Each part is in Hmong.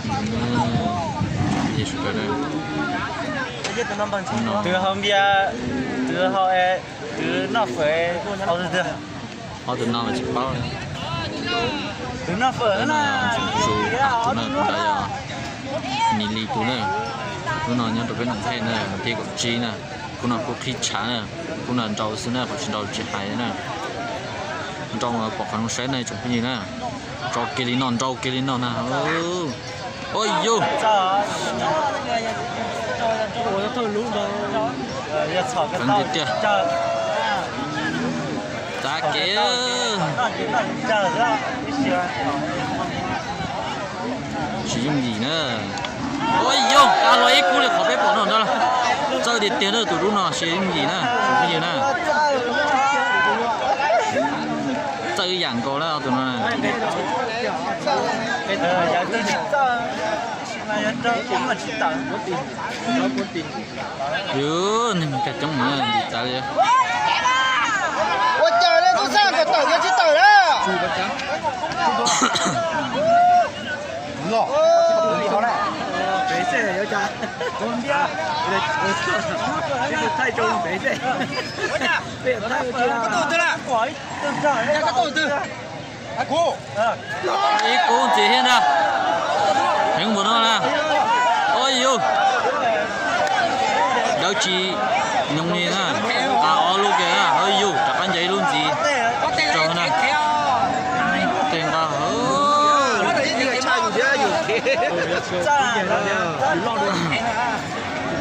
Tus haus npias, tus haus, tus noj fawm, ob tug no mas tsis paub. Tus noj fawm na, tus no tus ntawd yog Nis Lis tus na. Lub no nyob rau peb Noo Thej na, thib kaum tsib na. Khub no khub qhib tshav na, khub no nrau xwb na, qhov tsis nrau tsis hais na. Nrau pom qhov zoo saib na tsoom phooj ywg na. Nrau kiag li no, nrau kiag li no na. Ua yus, feeb tiag tiag. Txav kev. Tsis yooj yim na. Ua yus, kav hlo ib kub li qhov peb pom no ntag. Txawj tiag tiag na, tus dub no tsis yooj yim na, tsoom phooj ywg na. Txawj ib yam nkaus lawm tus no. Yus, neeg coob heev na, txav li. Ua cas ne, tub sab kom tawm yog tsis tawm na. Ib kub ntxiv thiab ntag. Heev npaum no na. Ua yus, dawb tsis nyoos li na. Nqa ob lub kiag na. Ua yus, rov qab ncaws ib lub ntxiv rau na. Tej nqa ces kheej zog tus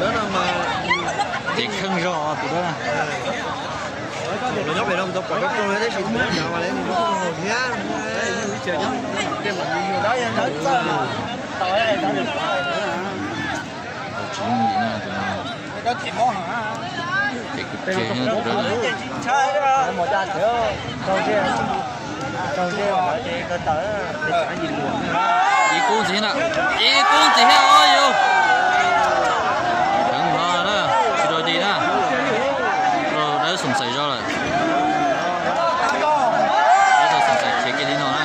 dawb na. Tsis yooj yim na tus no. Ces kuv tseg tus dawb na. Ib kub ntxiv na. Ib kub ntxiv thiab, ua yus. Heev no na, tsis rau ces na. Dawb xoom xaim zog lawm. Dawb xoom xaim khiav kiag li no na.